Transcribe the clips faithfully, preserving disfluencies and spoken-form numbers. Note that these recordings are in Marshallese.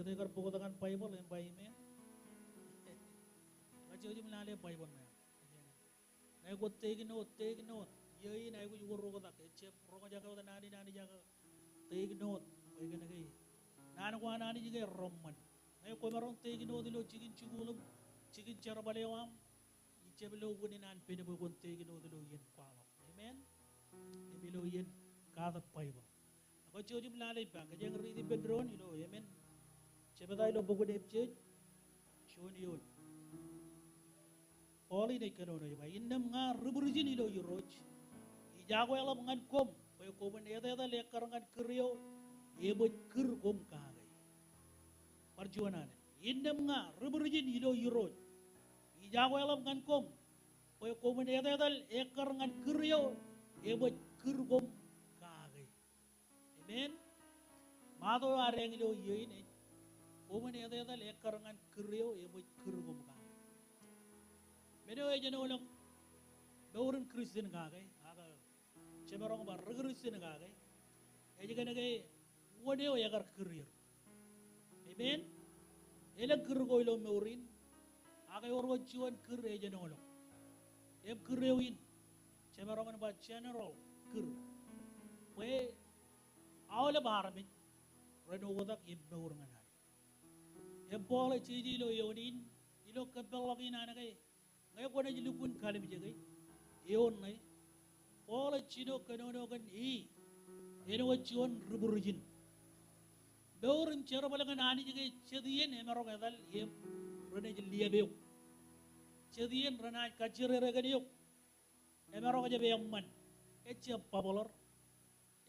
Ej kar bōktok ñan Baibōḷ, im ba amen. Ña jej jab lale Baibōḷ ṇe. Ñe kwōj take note, take note. Iiō in aikuj wōr oktak. Ejjab roñjake wōt naan in Anij ak take note. Bwe kōnke naan ko an Anij ke reṃṃan. Ñe kwōmaroñ take note ilo jikin jikuuḷ im jikin jerbal eo aṃ, ijjab lo unin an pen bwe kwōn take note ilo iien kwaḷọk. Amen. Im ilo iien katak Baibōḷ. Ak kōj jouj im lale ippa, kōjeañ riit ippān doon ilo emān jebta ilo bok in Epesōs, juon eoon. Paul in ej kōnono ej ba, innām ña ri būrijin ilo Irooj, ij akweḷap ñan koṃ, bwe koṃwin etetal ekkar ñan kūr eo eṃōj kūr koṃ kake. Bar juon alen. Innām ña ri būrijin ilo Irooj, ij akweḷap ñan koṃ, bwe koṃwin etetal ekkar ñan kūr eo eṃōj kūr koṃ kake. Amen. Ṃaat eo ad eñ ilo iiō in ej, koṃwin etetal ekkar ñan kūr eo eṃōj kūr koṃ kake. Men eo ejenoḷọk mour in Christian kake, ak jemaroñ ba ri Christian kake, ej kōnke wōn eo ekar kūr er. Amen. Elōñ kūr ko ilo mour in, ak ewōr wōt juon kūr ejenoḷọk. Im kūr eo in, jemaroñ in ba general kūr. Bwe aolep armej ren oktak im mour ñan Anij. Im Paul ej jeje ilo eoon in, ilo kōmpeḷḷọk in an ke, ñe kwōnaaj lukkuun kalimjeke eoon ṇe, Paul ej jino kōnono kōn e, āinwōt juon ri būrijin. Mour im jerbal ñan Anij ke jet iien emaroñ etal im renaaj liab eok. Jet iien renaaj kajjirere kōn eok. Emaroñ jab eṃṃan. Ejjab bōbōḷar.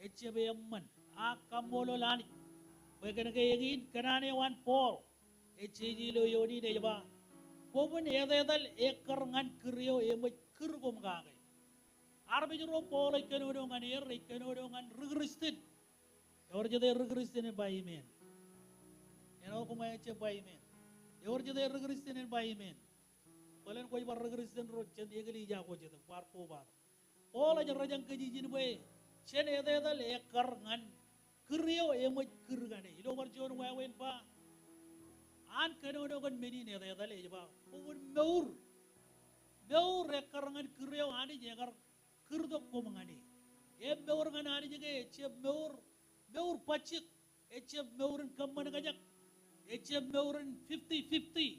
Ejjab eṃṃan. Ak kaṃṃoolol Anij. Bwe kōnke eñin kōṇaan eo an Paul ej jeje ilo eoon in ej ba, koṃwin etetal ekkar ñan kūr eo eṃōj kūr koṃ kake. Armej ro Paul ej kōnono ñan er, ej kōnono ñan ri Christian. Ewōr jete ri Christian en ba amen. Āinwōt koṃ ejjab ba amen. Ewōr jete ri Christian en ba amen. Bōlen kwōj bar ri Christian ro jān eklejia ko jet, kwaar kobatok. Paul ej rōjañ kajjitōk bwe jen etetal ekkar ñan kūr eo eṃōj kūr ñan e. Ilo bar juon wāween ba, an kōnono kōn men in etetal ej ba, koṃwin mour. Mour ekkar ñan kūr eo Anij ekar kūrtok koṃ ñan e. Im mour ñan Anij ke ejjab mour, mour bajjek, ejjab mour in kōṃṃan kōjak, ejjab mour in fifty fifty,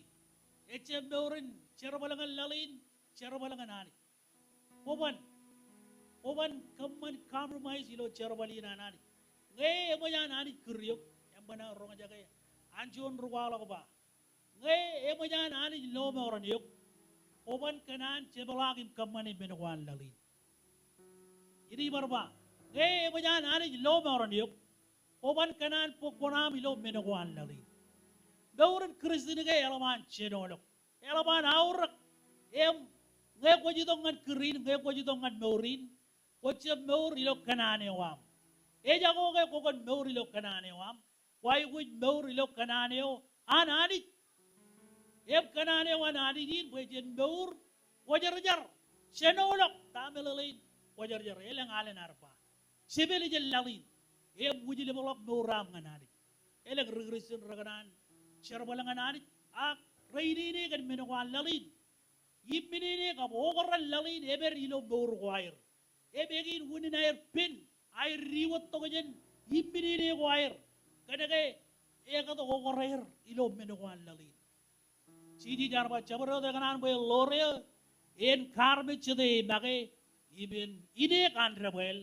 ejjab mour in jerbal ñan laḷ in, jerbal ñan Anij. Kwōban, kwōban kōṃṃan compromise ilo jerbal in an Anij. Ñe eṃōj an Anij kūr eok, eṃṃan aō roñjake, an juon ri kwaḷọk ba, ñe eṃōj an Anij lọmọọren eok, kwōban kōṇaan jepḷaak im kōṃṃane men ko an laḷ in. Inaaj bar ba, ñe eṃōj an Anij lọmọọren eok, kwōban kōṇaan bōk kuṇaaṃ ilo men ko an laḷ in. Mour in Christian ke eḷap an jenoḷọk. Eḷap an aorōk. Im ñe kwōj itok ñan kūr in, ñe kwōj itok ñan mour in, kwōjab mour ilo kōṇaan eo aṃ. Ejako ke kwōkōn mour ilo kōṇaan eo aṃ. Kwaikuj mour ilo kōṇaan eo an Anij. Im kōṇaan eo an Anij in bwe jen mour kwōjarjar. Jenoḷọk ta meḷeḷein kwōjarjar. Elōñ alen ear ba, jepel jān laḷ in im wijilipḷọk mour aṃ ñan Anij. Elōñ ri Christian rekōṇaan jerbal ñan Anij ak rein ine kōn men ko an laḷ in. Im men ine kab okra in laḷ in epād ilo mour ko aer. Im eñin unin aer pen aer diwōjtok jān im men ine ko aer. Kōnke ekōt okra er ilo men ko an laḷ in. Jisōs ear ba jabdewōt ekōṇaan bwe en ḷoor eō, en kaarmejjete make, im en ineek an debwāāl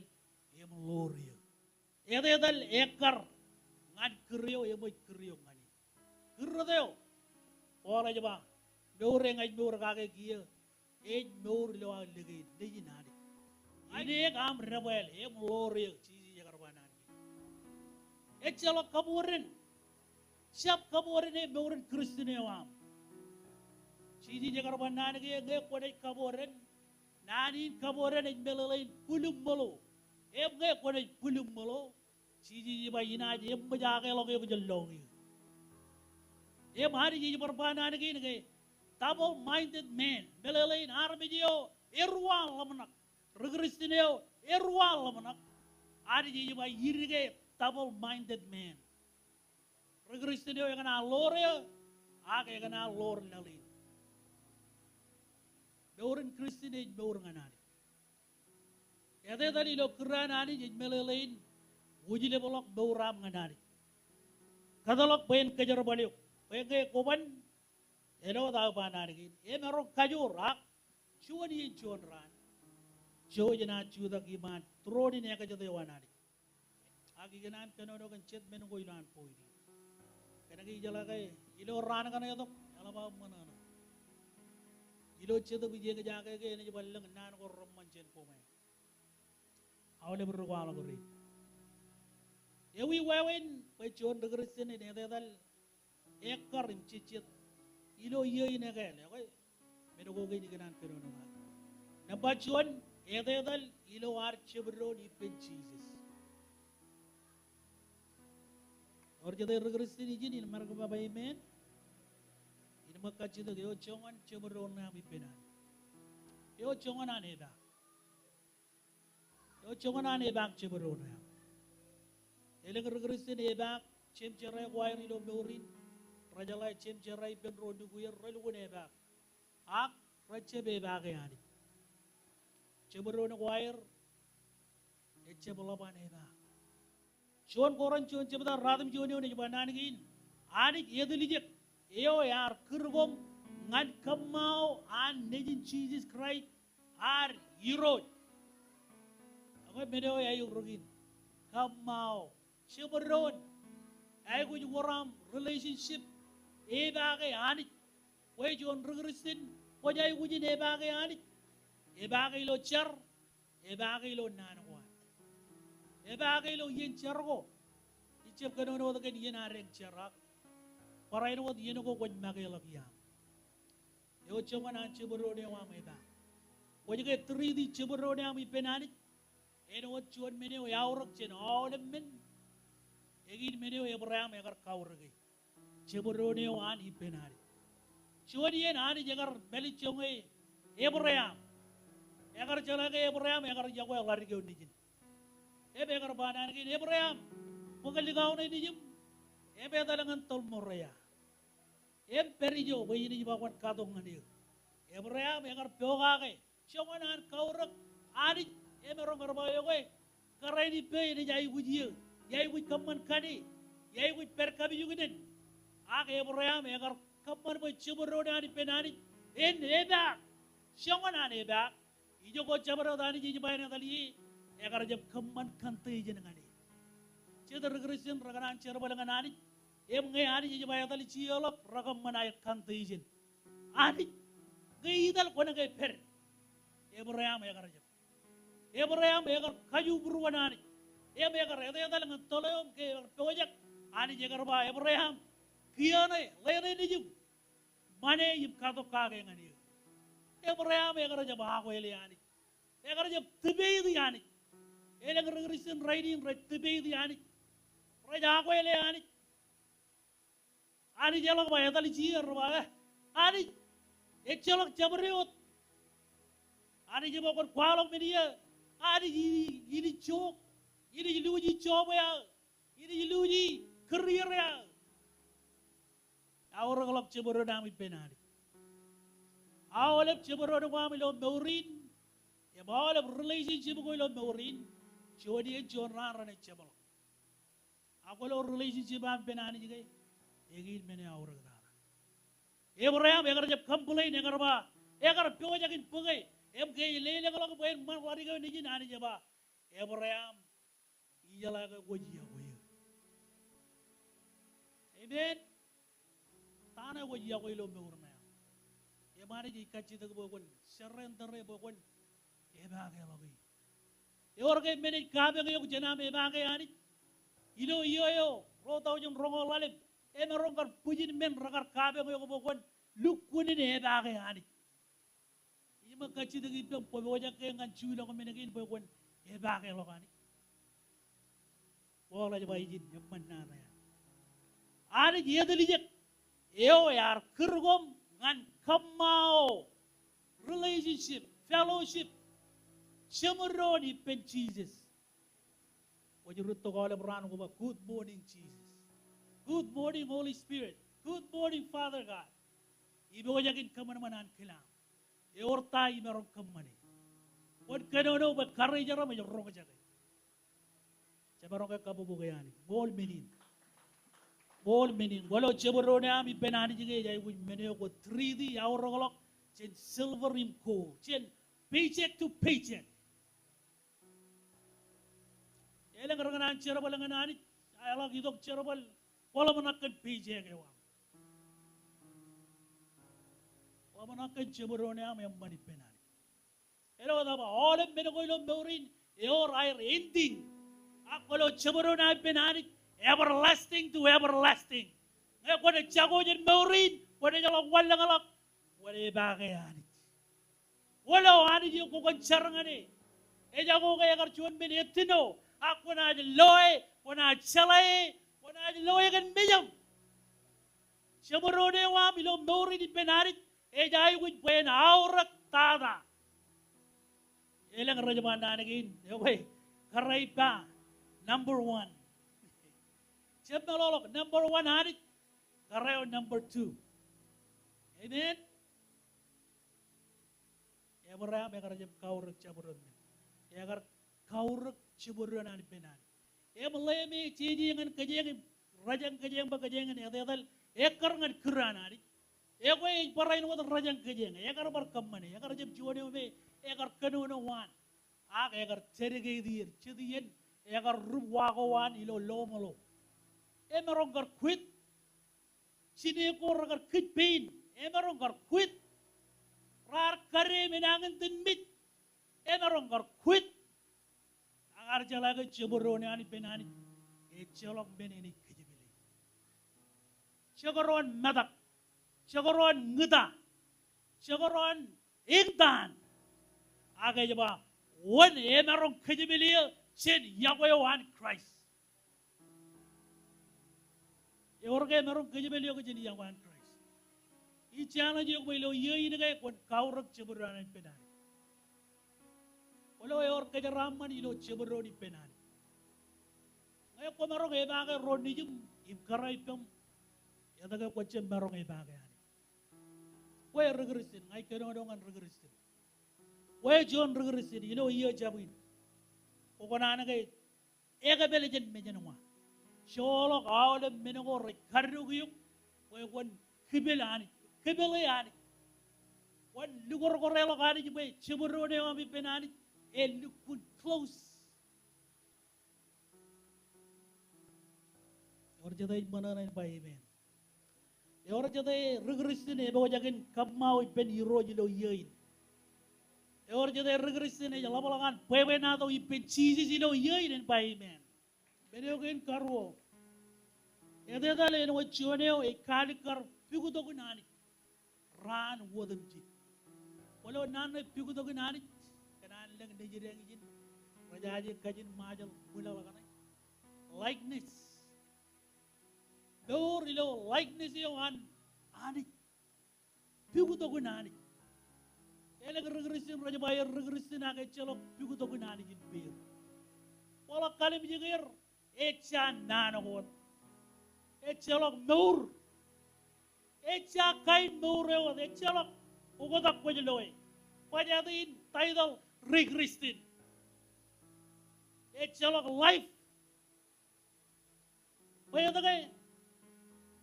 im ḷoor eō. Etetal ekkar ñan kūr eo eṃōj kūr eok ñan e. Kūrrot eo, Paul ej ba, mour e ña ij mour kake kiiō, ej mour ilo aō lōke Nejin Anij. Ineek aṃ debwāāl im ḷoor eō, Jisōs ekar ba naan kein. Ejjeḷọk kabodān, jab kabodāne mour in Christian eo aṃ. Jisōs ekar ba naan kein, ñe kwōnaaj kabodān, naan in kabodān ej meḷeḷein bwilōṃṃoḷo. Im ñe kwōnaaj bwilōṃṃoḷo, Jisōs ej ba inaaj eṃōj akeḷọk eok jān lọñiō. Im Anij ej bar ba naan kein ke double-minded man, meḷeḷein armej eo eruwaḷōmṇak. Ri Christian eo eruwaḷōmṇak. Anij ej ba ij ke double-minded man. Ri Kristian eo ekōṇaan ḷoor eō, ak ekōṇaan ḷoor laḷ in. Mour in Kristian ej mour ñan Anij. Etetal ilo kūr an Anij ej meḷeḷein wūjlepḷọk mour eo aṃ ñan Anij. Kōtḷọk bwe en kōjerbal eok. Bwe ñe kwō ban āinwōt aō ba naan kein, emaroñ kajoor ak juon iien juon raan, jouj enaaj jutak iṃaan tūroon in ekajet eo an Anij. Ak ikōṇaan kōnono kōn jet men ko ilo an point in. Kōnke ijeḷā ke ilo raan kaṇe tok, eḷap aō ṃōṇōṇō. Ilo Jetōb Ijeñjake ke enaaj bar lōñ naan ko reṃṃan jān koṃ. Aolep ri kwaḷọk rein. Ewi wāween bwe juon ri Kristian en etetal ekkar im jejjet ilo iiō in ekāāl, ekwe, men ko kein ikōṇaan kōnono kake. Nōṃba juon, etetal ilo ad jemdoon ippān Jisōs. Ewōr jete ri Kristian ijin in maroñ ke ba amen? Im ṃōk kajjitōk, eo joñan jemdoon eo aṃ ippān Anij? Eo joñan an epaak? Eo joñan an epaak jemdoon eo aṃ? Elōñ ri Kristian epaak, jemjerā ko aer ilo mour in, rejeḷā jemjerā ippān ro nukwier, relukkuun epaak. Ak rejjab epaake Anij. Jemdoon ko aer ejjab ḷap an epaak. Juon Korint juon jebta ruatimjuon eoon ej ba naan kein, Anij etiljek, eo ear kūr koṃ ñan kōṃṃao an Nejin Jisōs Kraist ad Irooj. Ak men eo eaikuj rūkin, kōṃṃao, jemdoon, aikuj wōr aṃ relationship, epaake Anij. Bwe juon ri Kristian kwōj aikuj in epaake Anij. Epaake ilo jar, epaake ilo naan ko ad. Epaake ilo iien jar ko. Ij jab kōnono wōt kōn iien ad eñ jar ak barāinwōt iien ko kwōj make ḷọk iaam. Eo joñan an jemdoon eo aṃ epaak? Kwōj ke treat jemdoon eo aṃ ippān Anij āinwōt juon men eo eaorōk jān aolep men? Eñin men eo Ebream ekar kaorōke. Jemdoon eo an ippān Anij. Juon iien Anij ekar mālejjoñe Ebream. Ekar jeḷā ke Ebream ekar yokwe ḷadik eo nejin. Im ekar ba naan kein, Ebream, bōk likao ṇe nejiṃ im etal ñan tōl Moria. Im pād ijo bwe inaaj ba kwōn katok ñan eō. Ebream ekar pokake joñan an kaorōk Anij, emaroñ kar ba eokwe, kōrā in ippān enaaj aikuj eō, iaikuj kōṃṃan kane, iaikuj pād kapijuknen. Ak Ebream ekar kōṃṃan bwe jemdoon an ippān Anij en epaak. Joñan an epaak, ijoko jabdewōt Anij ej ba en etal ie, ekar jab kōṃṃan condition ñan e. Jet ri Kristian rekōṇaan jerbal ñan Anij, im ñe Anij ej ba etal jieḷọk, rekōṃṃan aer condition. Anij, ñe ital kwōnaaj pād. Ebream ekar jab. Ebream ekar kajubdewōt Anij. Im ekar etetal ñan tōl eo im ke ekar pojak, Anij ekar ba Ebream, kiiō ṇe, ḷe ṇe nejiṃ. Ṃane im katok kake ñan eō. Ebream ekar jab akwāle Anij. Ekar jab debate Anij. Elōñ ri Kristian rainin rej debate Anij. Rej akwāle Anij. Anij eḷak ba etal jie, rej ba, eh, Anij, ejjeḷọk jabdewōt. Anij ej ba kwōn kwaḷọk men iiō. Anij, inaaj, inaaj jook. Inaaj luuji job eo aō. Inaaj luuji career eo aō. Aorōkḷọk jemdoon eo aṃ ippān Anij. Aolep jemdoon ko aṃ ilo mour in, im aolep relationship ko ilo mour in, juon iien juon raan renaaj jepḷọk. Ak kwōlo relationship eo aṃ ippān Anij ke, eñin men eo aorōk tata. Ebream ekar jab complain, ekar ba, ekar pojak in bōke, im ke ej lelōñḷọk bwe en ṃan ḷadik eo nejin, Anij ej ba, Ebream, ijeḷā ke kwōj yokwe eō. Amen. Ta ṇe kwōj yokwe ilo mour ṇe aṃ? Im Anij ej kajjitōk bwe kwōn surrender e, bwe kwōn epaake ḷọk e. Ewōr ke men ej kapeñ eok jān aṃ epaake Anij? Ilo iiō eo ruo tọujin roñoul ḷalem, emaroñ kar bwijin men rekar kapeñ eok bwe kwōn lukkuun in epaake Anij. Ij ṃōk kajjitōk ippaṃ, kwō pojak ke ñan juon ḷọk men kein bwe kwōn epaake ḷọk Anij? Paul ej ba ijin, eṃṃan naan eo an. Anij etiljek, eo ear kūr koṃ ñan kōṃṃao relationship, fellowship, jemdoon ippān Jisōs. Kwōj rūttok aolep raan kwō ba, "Good morning, Jesus." Good morning, Holy Spirit. Good morning, Father God. Ipojak in kōṃanṃan an kilañ. Ewōr ta imaroñ kōṃṃane? Kwōn kōnono bwe karijeram ej roñjake. Jemaroñ ke kabbokbok e Anij. Ṃool men in. Ṃool men in. Kwōlo jabdewōt eo aṃ ippān Anij ke ej aikuj men eo kwō treat e aorōkḷọk jān silver im gold, jān paycheck to paycheck. Elōñ ri kōṇaan jerbal ñan Anij, eḷak itok jerbal, kwōḷapḷọk kōn paycheck eo aṃ. Ḷapḷọk kōn jabdewōt eo aṃ eṃṃan ippān Anij. Āinwōt aō ba, aolep men ko ilo mour in ewōr aer ending. Ak kwōlo jabdewōt eo aṃ ippān Anij, everlasting to everlasting. Ñe kwōnaaj jako jān mour in, kwōnaaj ḷọk wanlōñḷọk, kwōn epaake Anij. Kwōlo Anij eo kwō kōn jar ñan e. Ejako ke ekar juon men ettino, ak kwōnaaj loe, kwōnaaj jeḷā e, kwōnaaj loe kōn mejaṃ. Jabdewōt eo aṃ ilo mour in ippān Anij ej aikuj bwe en aorōk tata. Elōñ rej ba naan kein, ekwe, kōrā ippa number one. Jab meḷọkḷọk, number one Anij, kōrā eo number two. Amen. Ebream ekar jab kaorōk jabdewōt men. Ekar kaorōk jabdewōt eo an ippān Anij. Im ḷeo me jeje ñan kōjeañ im rōjañ kōjeañ bwe kōjeañ en etetal ekkar ñan kūr an Anij. Ekwe ej barāinwōt rōjañ kōjeañ, ekar bar kōṃṃane, ekar jab juon eo me ekar kōnono waan. Ak ekar dedicate er, jet iien ekar rup wa ko waan ilo lọmọlọmọ. Emaroñ kar quit. Jine ko rekar kij pein, emaroñ kar quit. Raar kade im enañin iten mej, emaroñ kar quit. Ak ear jeḷā ke jabdewōt eo an ippān Anij ejjeḷọk men enaaj kōjepele. Jekdọọn metak, jekdọọn ñūta, jekdọọn eñtaan. Ak ej ba, wōn emaroñ kōjepel eō jān yokwe eo an Christ. Ewōr ke emaroñ kōjepel eok jān yokwe an Christ? Ij challenge eok bwe ilo iiō in ke kwōn kaorōk jabdewōt eo an ippān Anij. Kwōlo ewōr kōjeraaṃṃan ilo jabdewōt eo an ippān Anij. Ñe kwōmaroñ epaake ro nejiṃ im kōrā ippaṃ, etke kwōjjab maroñ epaake Anij? Kwe ri Kristian, ña ij kōnono ñan ri Kristian. Kwe juon ri Kristian ilo iiō jab in. Kwō kōṇaan ke ekōpel jān mejān ṃōk. Joḷọk aolep men ko rej kadok eok bwe kwōn kipel Anij, kipel e Anij. Kwōn lukorkoreḷọk Anij bwe jabdewōt eo aṃ ippān Anij elukkuun close. Ewōr jete ej ṃōṇōṇō en ba amen? Ewōr jete ri Kristian epojak in kōṃṃao ippān Irooj ilo iiō in? Ewōr jete ri Kristian ej ḷapḷọk an bwebwenato ippān Jisōs ilo iiō in en ba amen? Men eo kein karuo. Etetal āinwōt juon eo ej kaalikkar puktok in Anij raan otemjej. Kwōlo naan ṇe puktok in Anij? Kōn an lōñ nejid eo ijin, rej jaje kajin Ṃajeḷ ṃwilaḷ kaṇe. Likeness. Mour ilo likeness eo an Anij. Puktok in Anij. Elōñ ri Kristian rej ba er ri Kristian ak ejjeḷọk puktok in Anij in peer. Kwōḷak kalimjek er, ejja naan ko wōt. Ejjeḷọk mour. Ejja kain mour eo wōt, ejjeḷọk ukōt ak kwōj loe. Bajjek in title ri Kristian. Ejjeḷọk life. Bwe etke?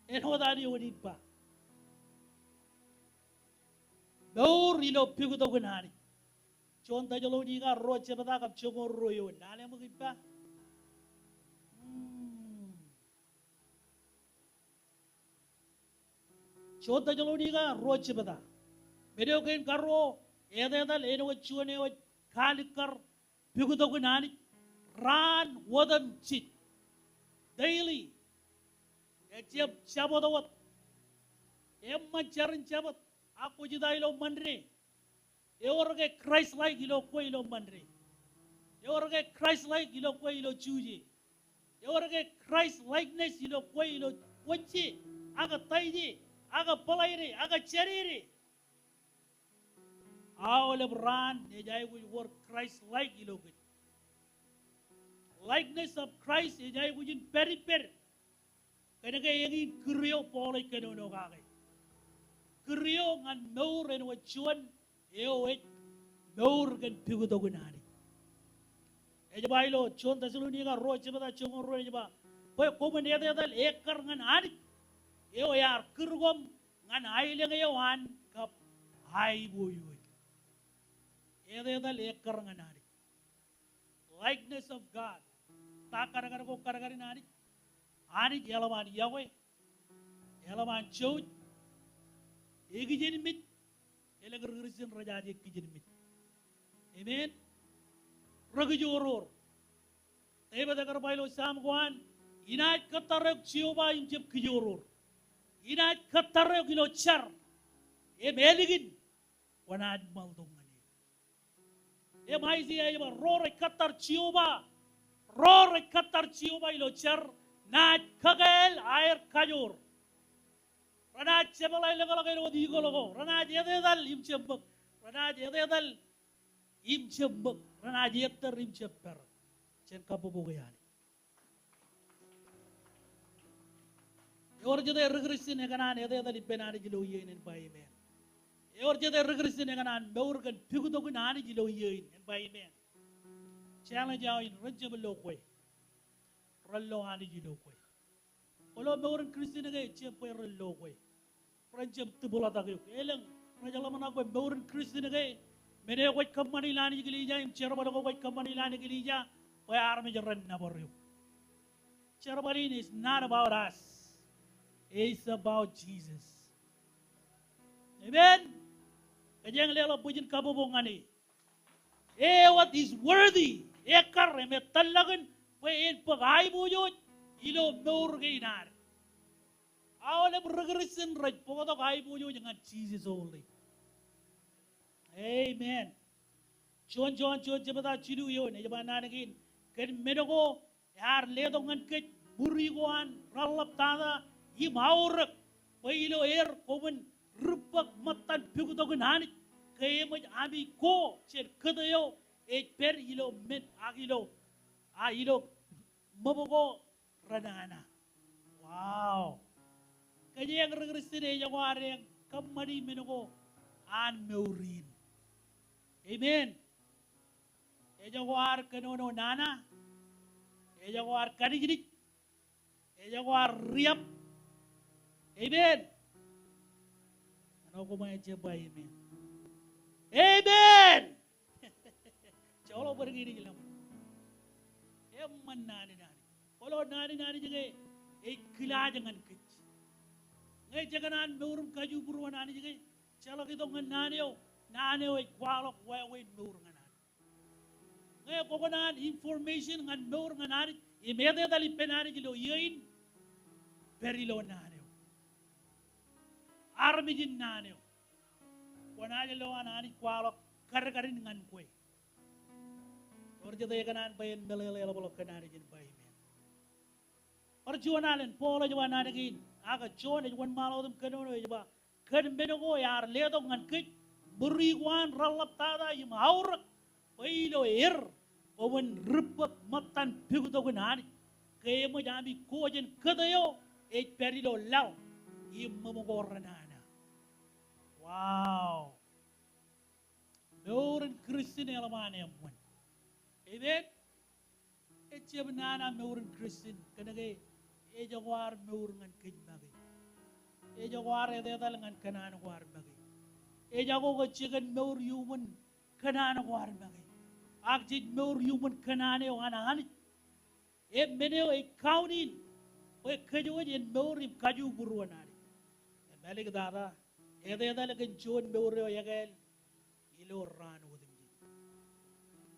Āinwōt an eoon in ba, mour ilo puktok in Anij. Juon Tessalonika ruo jebta kab joñoul ruo eoon. Lale ṃōk ippa. Hmm. Juon Tessalonika ruo jebta. Men eo kein karuo, etetal āinwōt juon eo ej kaalikkar puktok in Anij raan otemjej. Daily. Ejjab Jabōt wōt. Eṃṃan jar in Jabōt. Ak kwōj ita ilo Ṃande, ewōr ke Christ-like ilo kwe ilo Ṃande? Ewōr ke Christ-like ilo kwe ilo Juje? Ewōr ke Christ-likeness ilo kwe ilo Wōnje, ak Taije, ak Bōḷaide, ak Jādede? Aolep raan ej aikuj wōr Christ-like ilo kōj. Likeness of Christ ej aikuj in pād ippād. Kōnke eñin kūr eo Paul ej kōnono kake. Kūr eo ñan mour āinwōt juon eo ej mour kōn puktok in Anij. Ej ba ilo juon Tessalonika ruo jebta joñoul ruo ej ba, bwe koṃwin etetal ekkar ñan Anij eo ear kūr koṃ ñan aelōñ eo an kab aiboojoj. Etetal ekkar ñan Anij. Likeness of God. Ta kadkad ko kadkadin Anij? Anij eḷap an yokwe, eḷap an jouj, ekijenmej. Elōñ ri Kristian rejaje kijenmej. Amen. Rekijoror. Devid ekar ba ilo Sam ko an, inaaj kōttar eok Jeova im jab kijoror. Inaaj kōttar eok ilo jar im ālikin kwōnaaj ṃaltok ñan eō. Im Aiseia ej ba, ro rej kōttar Jeova, ro rej kōttar Jeova ilo jar, naaj kakāāl aer kajoor. Renaaj jepḷaelōñḷọk āinwōt eagle ko, renaaj etetal im jab ṃōk, renaaj etetal im jab ṃōk, renaaj ettōr im jab pād jān kabbokbok eo Anij. Ewōr jete ri Kristian ekōṇaan etetal ippān Anij ilo iiō in? En ba amen. Ewōr jete ri Kristian ekōṇaan mour kōn puktok in Anij ilo iiō in? En ba amen. Challenge eo in, ren jab lo kwe. Ren lo Anij ilo kwe. Kwōlo mour in Kristian ke? Ejjab bwe ren lo kwe. Ren jab tibḷatak eok. Elōñ rej ḷōmṇak bwe mour in Kristian ke men eo kwōj kōṃṃani ilowaan eklejia im jerbal ko kwōj kōṃṃani ilowaan eklejia bwe armej ren nōbar eok. Jerbal in is not about us. It's about Jesus. Amen. Kōjeañ leḷọk bwijin kabbokbok ñan e. E wōt is worthy. Ekkar im etōllọkin bwe en bōk aiboojoj ilo mour kein ad. Aolep ri Kristian rej bōktok aiboojoj ñan Jesus only. Amen. Juon Jon juon jebta jilu eoon ej ba naan kein, kōn men ko ear letok ñan kōj ṃuri ko an reḷḷap tata im aorōk, bwe ilo er koṃwin ri bōk ṃōttan puktok in Anij, ke eṃōj ami ko jān kōto eo ej pād ilo men ak ilo, a ilo ṃōb ko renana. Wow. Kōjeañ ri Kristian ejako ad eañ kōṃṃani men ko an mour in. Amen. Ejako ad kōnono nana. Ejako ad kadijdik. Ejako ad riab. Amen. Āinwōt koṃ ejjab ba amen. Amen. Joḷọk bōd kein ej ḷōmṇak. Eṃṃan naan in Anij. Kwōlo naan in Anij ke ej kilaaj ñan kōj. Ñe jekōṇaan mour im kajubūruon Anij ke, ejjeḷọk itok ñan naan eo, naan eo ej kwaḷọk wāween mour ñan ad. Ñe kwōkōṇaan information ñan mour ñan Anij im etetal ippān Anij ilo iiō in, pād ilo naan eo. Armej in naan eo. Kwōnaaj lo an Anij kwaḷọk kadkadin ñan kwe. Ewōr jete ekōṇaan bwe en meḷeḷe eḷapḷọk kōn Anij? En ba amen. Bar juon alen, Paul ej ba naan kein, ak Jon ej wōnṃaanḷọk wōt im kōnono ej ba, kōn men ko ear letok ñan kōj ṃuri ko an reḷḷap tata im aorōk, bwe ilo er koṃwin ri bōk ṃōttan puktok in Anij, ke eṃōj ami ko jān kōto eo ej pād ilo laḷ im ṃōṃ ko renana. Wow. Mour in Kristian eḷap an eṃṃan. Amen. Ejjab nana mour in Kristian, kōnke ejako ad mour ñan kōj make. Ejako ad etetal ñan kōṇaan ko ad make. Ejako ke jikin mour iuṃwin kōṇaan ko ad make, ak jej mour iuṃwin kōṇaan eo an Anij. Im men eo ej kaun in bwe kōjwōj en mour im kajubūruon Anij. Im āliktata, etetal kōn juon mour eo ekāāl ilo raan otemjej.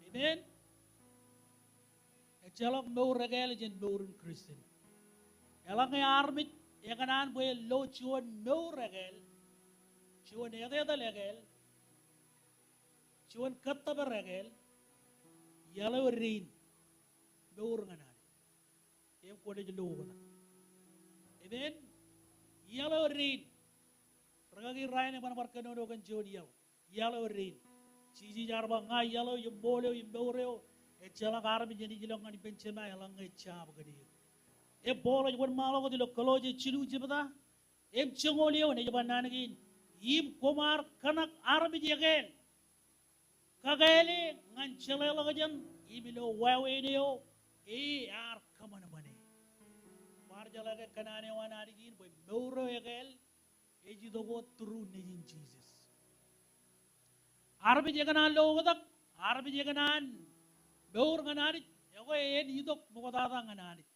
Amen. Ejjeḷọk mour ekāāl jān mour in Kristian. Eḷaññe armej ekōṇaan bwe en lo juon mour ekāāl, juon etetal ekāāl, juon kōttōpar ekāāl, iọḷ eo dein mour ñan Anij. Im kwōnaaj lo oktak. Amen. Iọḷ eo dein. Rikaki Ryan eban bar kōnono kōn juon iọḷ. Iọḷ eo dein. Jisōs ear ba, ña iọḷ eo im ṃool eo im mour eo. Ejjeḷọk armej enaaj ilọk ñan ippān Jema eḷaññe ejjab kōn eō. Im Paul ej wōnṃaanḷọk wōt ilo Kolosse jilu jebta im joñoul eoon ej ba naan kein, im koṃ ar kōṇak armej ekāāl kakāāle ñan jeḷāḷọkjeṇ im ilo wāween eo ear kōṃanṃane. Bar jeḷā ke kōṇaan eo an Anij in bwe mour eo ekāāl ej itok wōt through Nejin Jisōs. Armej ekōṇaan lo oktak, armej ekōṇaan mour ñan Anij, ekwe en itok ṃoktata ñan Anij.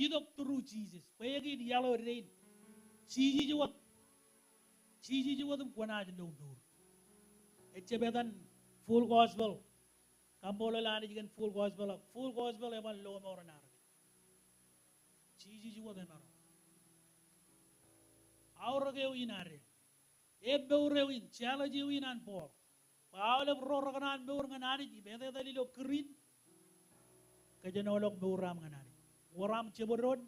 Itok through Jisōs. Bwe e kein iaḷ eo dein. Jisōs wōt. Jisōs wōt im kwōnaaj lo mour. Ejjab etan full gospel. Kaṃṃoolol Anij kōn full gospel ak full gospel eban lo mour an armej. Jisōs wōt emaroñ. Aorōk eo in ad. Im mour eo in, challenge eo in an Paul. Bwe aolep ro rekōṇaan mour ñan Anij im etetal ilo kūr in, kōjenolọk mour aṃ ñan Anij. Wōr aṃ jebōd doon,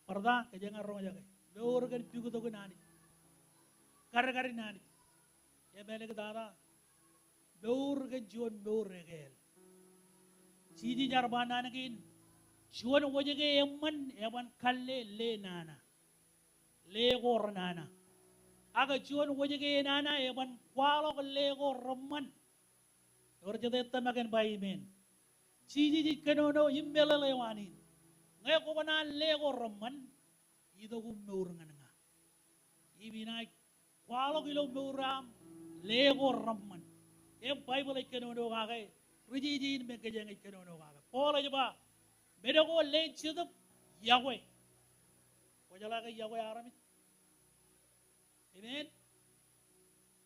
bar ta, kōjeañ roñjake. Mour kōn puktok in Anij. Kadkad in Anij. Im āliktata, mour kōn juon mour ekāāl. Jisōs ear ba naan kein, juon wōjke eṃṃan eban kalle le nana. Le ko renana. Ak juon wōjke enana eban kwaḷọk le ko reṃṃan. Ewōr jete tōmak in ba amen. Jisōs ej kōnono im meḷeḷe eo an in. Ñe kwō kōṇaan le ko reṃṃan, itok im mour ñan ña. Im inaaj kwaḷọk ilo mour aṃ le ko reṃṃan. Im Baibōḷ ej kōnono kake, ri-jeje in me kōjeañ ej kōnono kake. Paul ej ba, men ko leen Jetōb, yokwe. Kwō jeḷā ke yokwe armej? Amen.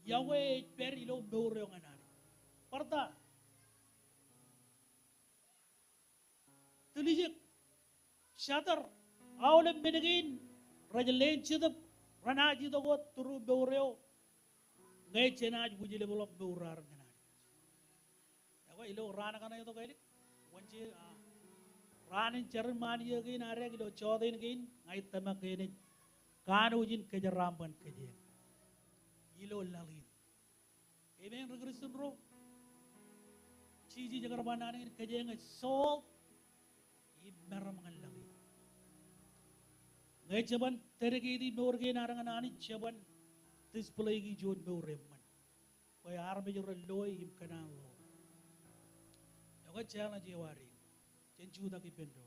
Yokwe ej pād ilo mour eo ñan Anij. Bar ta. Tiljek, jatōr, aolep men kein rej leen Jetōb, renaaj itok wōt through mour eo, ñe jenaaj wūjlepḷọk mour raar ñan Anij. Ekwe ilo raan kaṇe tok ālik, wōn je, a, raan in jar in ṃaan iiō kein adeañ ilo jọteen kein, ña ij tōmak ke enaaj kanooj in kōjeraaṃṃan kōjeañ ilo laḷ in. Amen, ri Kristian ro. Jisōs ej kar ba naan in kōjeañ ej salt im meram ñan laḷ in. Ñe jeban dedicate-i mour kein ad ñan Anij, jeban display-i juon mour eṃṃan. Bwe armej ren loe im kōṇaan ḷọk. Ekwe challenge eo ad in. Jen jutak ippān doon.